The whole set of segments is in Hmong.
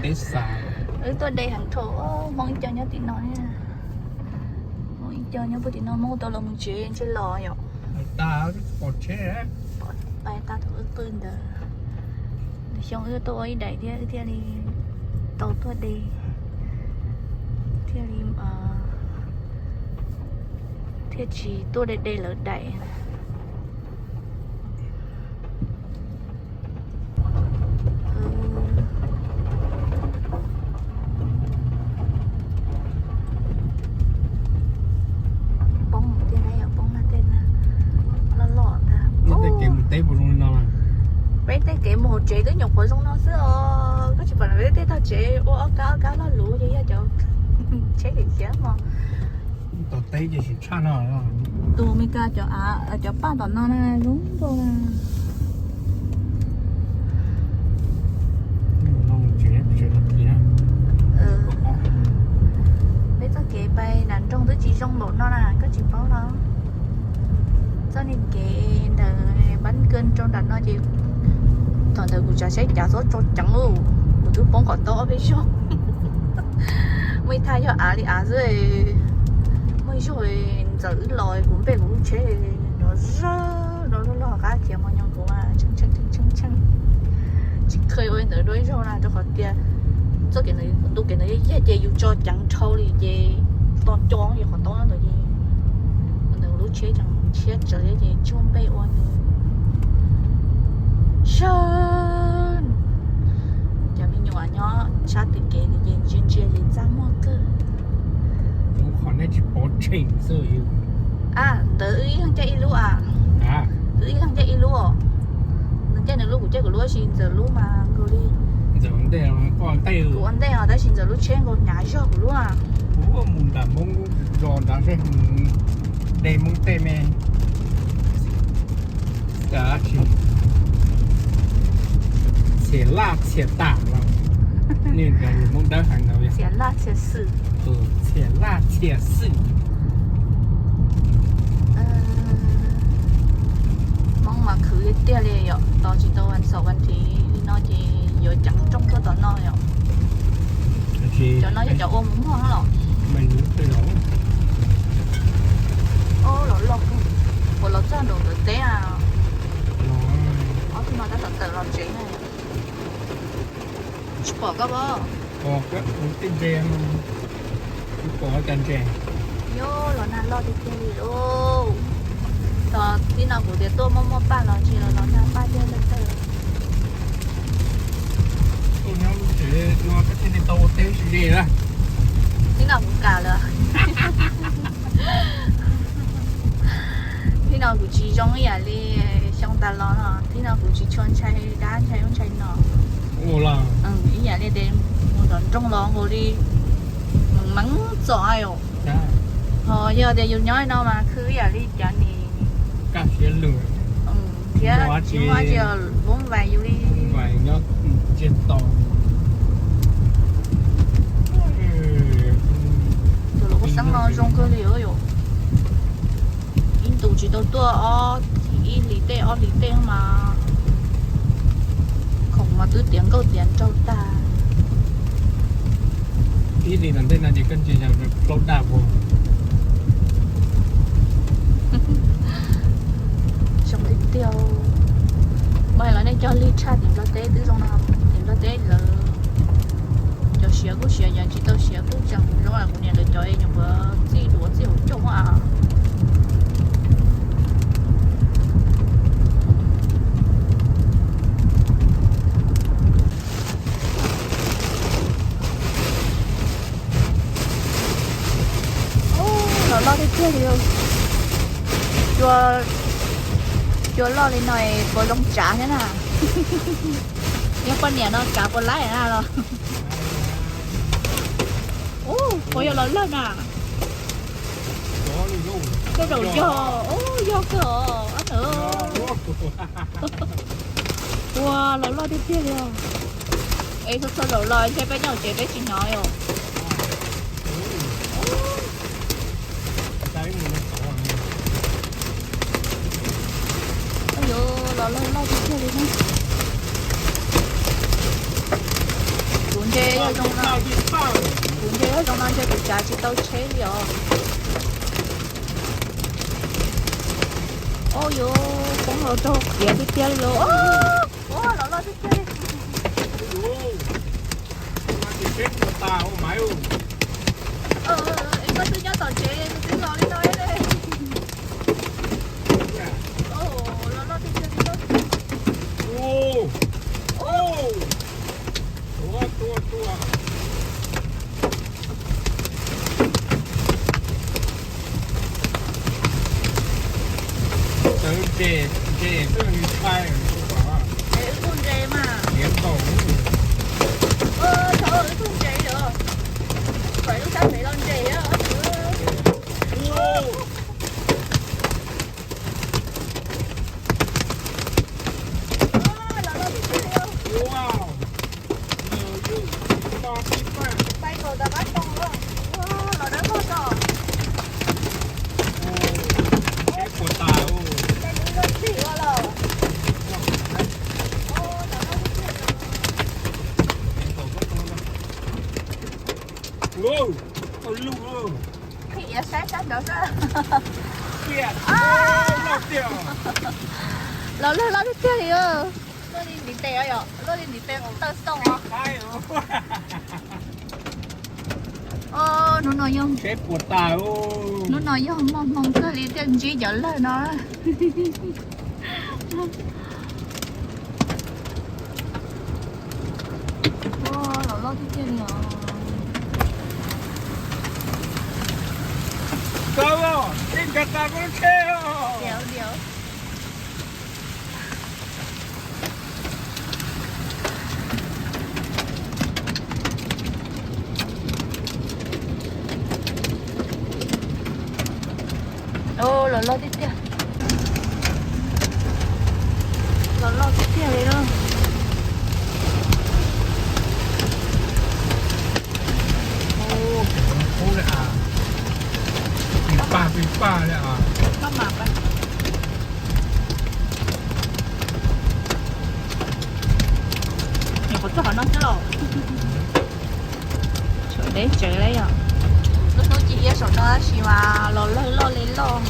Wb tuaj de heev dhau. Hmoob ib co nyob tim no, Hmoob ib co nyob puag tim no, Hmoob tau los mus tsev ntshe los yom. Pais tag tus wb qw ntawd. Xyoo wb tuaj ua ib daim thiab wb thiaj li tau tuaj de, thiaj li, thiaj tsis tuaj de de lawv daim. Poob tiag na, yog poob na tej na, loj loj ntag. Peb tej kev mus hauv tsev twb nyuam qhuav zoo no xwb os, koj tsis pom peb tej tog tsev ua ob kab ob kab loj luv ces yog cov tsheb khiav khiav mos. Tus Meskas cov, cov paj tom no na zoo nkauj na. Peb txoj kev pais nram nroog twb tsis zoo npaum no na, koj tsis paub los. Txoj niag kev ntawm Npab Kawg rau nram no ces thaum ntawd kuv tsav saib cav txob tsau ceev, kuv twb poob kom tau ob peb zaug. Muaj ib thaj yog av li av xwb, muaj ib zaug ntxawm wb los kuv npej kuv lub tsheb nrov zawg nrov loj loj qab khiav mos nyoos kuv mas tshee tshee tshee tshee. Tsis kheev ua li ntawd dua ib zaug na rau qhov tias txoj kev ntawd ntu kev ntawd yog yag ces yus tso ceev dhau li ces to co yog qhov tau ntawd ces ntawd lub tsheb tseem tshiab tsawv thiab ces tsis muaj npej ua ntawd. Sawv, cov me nyuam nyob sab tim kev ces ntsia ntsia ces txaj muag kawg. Qhov nej tsis pov tseg xwb. A, ntawd wb ib leeg caij ib lub a. Wb ib leeg caij ib lub os. Nws caij nws lub kuv caij kuv lub tab sis ntxawm lub mas nkaus li. Kuv ua ntej os tab sis ntxawm lub tsheb nkaus hnyav zog kuv lub a. Kuv mus nram Hmoob zos nrad seb, de Hmoob tej me txhia laj txhia tam los, nej Hmoob dawb heev ntawd. Txhia laj txhia xwm. Txhia laj txhia xwm. Hmoob mas khwv tiag tiag li yom, tos tsis tau vas xaum vas thiv li no ces yuav ceev nrooj tuaj tom no yom. Cov no yog cov ua mus muag los. Los loj kawg, uas los txog nraum ntawd teb a. Ob tug no tab tom tawm los tsev na. Tsis pom koj pob. Pom tej ntses, kuv pom cov ntses. Yog los nag loj tiag tiag li lauj. Thaum tib no kuv tias tuaj muaj muaj paj los ntshe los los nag paj tiag tiag. Tuaj nyob lub tsev no koj thiaj li tau ua teb sib ze na. Tib no kuv kam lawm. Tib no kuv tsis zoo ib yam li xyoo tas los no, tib no kuv tsis tshua ntshai dab ntshai ub ntshai no. Ib yam li tes mus tom nroog los nkaus li meev meev txom yom. Ho yog tias yus nyob no mas khwv ib yam li cov nim thiab tsis muaj dab tsi voob vais yus li. Tus lub qub xeeb no zoo kawg li yom. Ib ntus tsis tau tuaj ob hlis, ib hlis tej ob hlis tej mas khoom mas twb tiav nkauj tiav nraug tag. Ib hlis tom ntej no ces koj ntsia yog plaub daj ua. Zoo tiag tiag. Mas los nej cog lig tshaj tim Nplog teb twb zoo no, tim Nplog teb lawv cov siav kuj siav, yog tsis tau siav kuj tseem zoo, kuv niam lawv cov es nyuam qhuav txij duav txij hauv caug a. Los loj tiag tiag li. Cua, cua loj li no puas zoo tsav thiab na? Yog poj niam no tsav puas laib na los? Ub, puas yog los lawj na? Tej zaum yog, ub, yog kawg os. Ua los loj tiag tiag li os. Es txhua txhua zaum los ntshe peb nyob hauv tsev peb tsis hnov os. Yuav los loj loj tiag tiag li ne. Kuv Ntshe yog zoo no, kuv ntshe yog zoo no ntshe kuv tsav tsis tau tsheb li os. Ua yuav poob los raug qiav tiag tiag li os. Ua los loj tiag tiag li. Koj twb nyob tom tsev twb los li no li. Los loj tiag tiag li. Tua, tua, tua. Tawv ntses, ntses twb nws tshai. Es wb tug ntses mas. Tiav nkaus. Ua thaum wb tug ntses yom. Pais lub sab pem los ntses. Pais kaum tau qab too los. Los dawb vog tso. Seb puas tas. Ua, tau lug. Qhib saib sab nraud xwb. Los lawg loj tiag tiag li. Luaj li ntiv tes os, luaj li ntiv tes taw xoo os. Hnub no yog, hnub no yog muaj hmoo kawg li thiaj ntsib cov lawg no. Ua, los loj tiag tiag li os. Koj, ib nkag tas koj lub tsheb os. Los loj tiag tiag. Los loj tiag tiag li lawm. Ub, ub li as. Pis pag pis pag li as. Nyuam qhuav txog qhov no xwb los. Tshuav deb tsawv li yom. Lub hnub ci iab saum no tab sis mas los lawg loj li loj.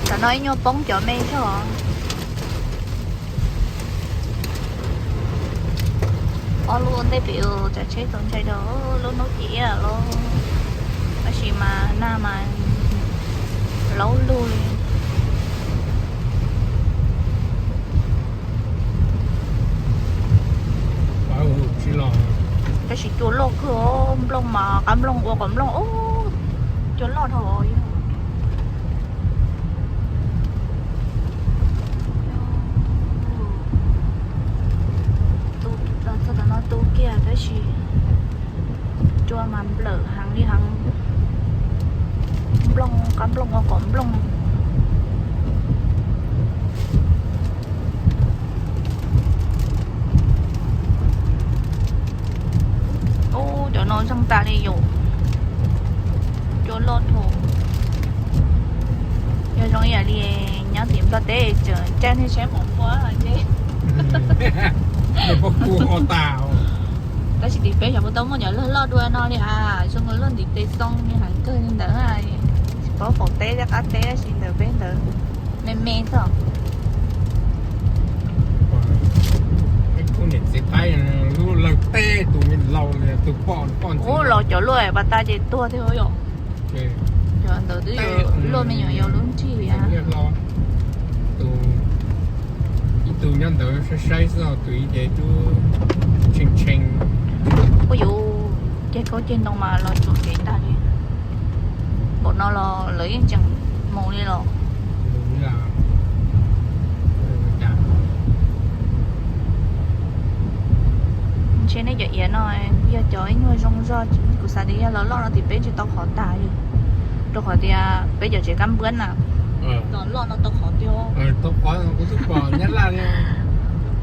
Tam no ib nyuag poob cov me zog. Ob lub ua ntej pem tsav tsheb txaus ntshai rau lub hnub ci iab los, tab sis mas nag mas laub lug li. Tab sis cua loj kawg, nplooj mas qab nplooj ua kom nplooj, cua loj dhau. Txog tam no tu kiag tab sis cua mas nplawm heev li heev, nplooj qab nplooj ua kom nplooj. Ub, cov no zeeg tas li yom. Cua loj dhau. Yog zoo ib yam li nyob tim Nplog teb tseem caij niag tsheb mom pua ces, tab sis tim peb xyov puas tau muaj cov lawg loj dua no li as, zoo nkaus luaj ntiv tes xoo li heev kawg li ntawd. Tsis paub qaum teb thiab qab teb tab sis ntawm peb ntawd me me xwb. Ub, los cov luaj pas tas ces tuag thiab yom. Cov ntawd twb luaj me nyuam yaus lub nrig li. Ib tug nyob ntawd saib saib xwb, tus ib ces twb tshee tshee. Ua yuav ceg kaub ceg ntoo mas los tsuam kev tag li. Npaum no los lawv yeej tseem mus li los. Ntshe nej cov iav no yog cov ib nyuag zoo zog, kuv xav tias yog los loj no tim peb tsis tau qhov tas li. Rau qhov tias peb cov tsev kab npuab na, los loj no tau qhov tiag. Tau qhov kuv twb pom Nyab Laj li,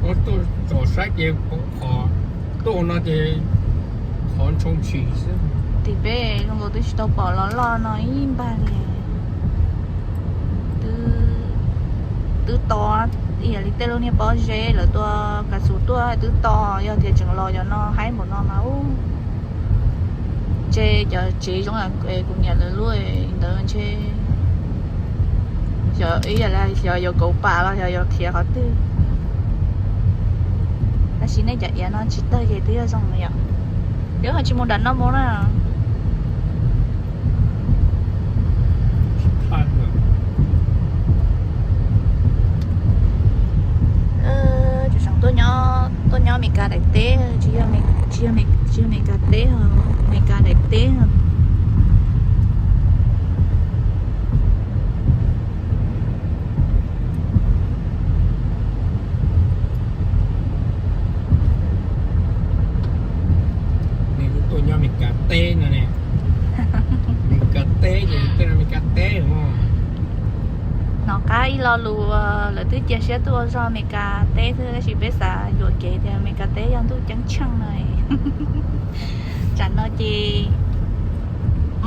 kuv tuaj tsom saib ces qhov tuaj no ces qhov ntshoo tshis xwb. Tim peb zoo nkaus twb tsis tau pom los loj no ib npag li. Twb twb to, ib yam li tej lub niag pob zeb lawv tua kav xus tuaj twb to, yog tias tseem los cov no haib npaum no mas ub, ntshe cov tsev zoo kuv niam lawv lub ntawd ntshe xyov yuav kauv pam los xyov yuav khiav qhov twg. Tab sis nej cov iav no tsis tawg ces twb yog zoo yom. Yuav ho tsis mus nram no mus na. Tuaj nyob Amelikas daim teb, tsis yog Amelikas teb, Amelikas daim teb. Nws kuj tuaj nyob Amelikas teb no ne. Amelikas teb ces tej Amelikas teb. Hnov qab ib lo lus lawv twb cia siab tuaj ua zog Amelikas teb xwb, tab sis peb xav yuam kev tias Amelikas teb yog ntuj ceeb tsheej no. Tsam no ces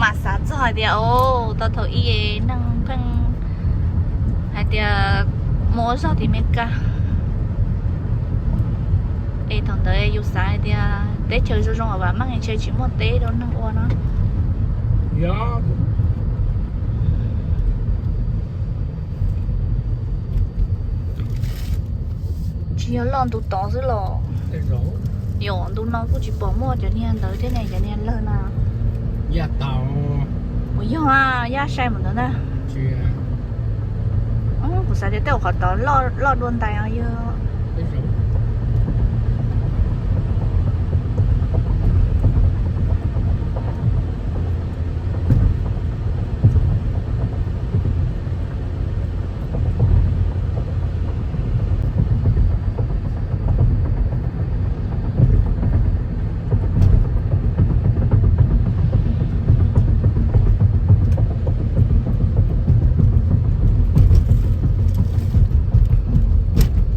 mam xav txog hais tias, o, tau thaum ub neeg pheej hais tias mus ua zog tim Amelikas. Es thaum ntawd yus xav hais tias teb chaws zoo zoo vam meej ntshe tsis muaj teb rau neeg ua no. Tsis yog loj ntu tod xwb los? Yog ntu no kuj tsis pom muaj cov niag ntawd thiab ne, cov niag lawg na. Yaj tas. Ua yog yaj sai mus ntawd na. Kuv xav tias tej qhov tod loj dua ntais os yog.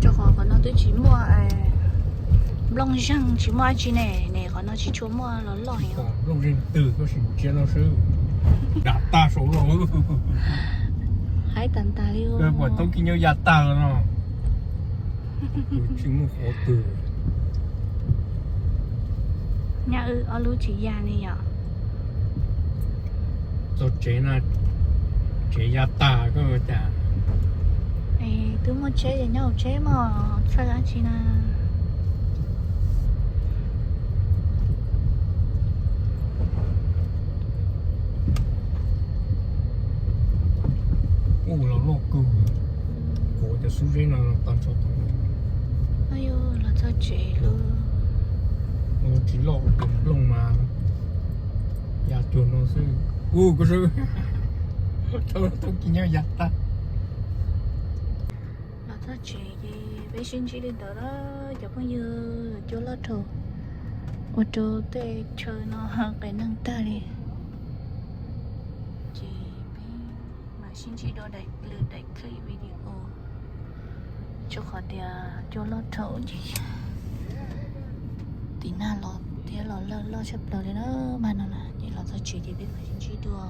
Rau qhov qhov no twb tsis muaj nplooj zeeg tsis muaj dab tsi ne, ne qhov no tsis tshua muaj los loj heev. Nplooj zeeg twg koj sim ntsia no xwb. Dam tag saud los. Haib tag ntag li. Koj puas toob kib nyob ya tag no. Tsis muaj qhov twg. Nyaj wb ob lub tsis ya li yom. Txog tsev no, tsev ya tag koj ua cas. Twb muaj tsheb ces nyob hauv tsheb mog, txhawj dab tsi na. Ub, los loj kawg, kuv cov xub zeb no tag nrho tau. Los txog tsev lawm. Tsis loj tus nplooj mas ya cuag no xwb. Ub, koj saib, toob kib nyob ya tag. Los txog tsev ces peb sib ntsib li ntawd na cov phooj ywg, cua loj dhau ua rau tej chaw no qias neeg tag li. Ces peb mam sib ntsib dua daim lwm daim clip video, rau qhov tias cua loj dhau ces tim nag los thiab los lawj loj tshaj plaws li na, mas no na ces los txog tsev ces peb mam sib ntsib dua.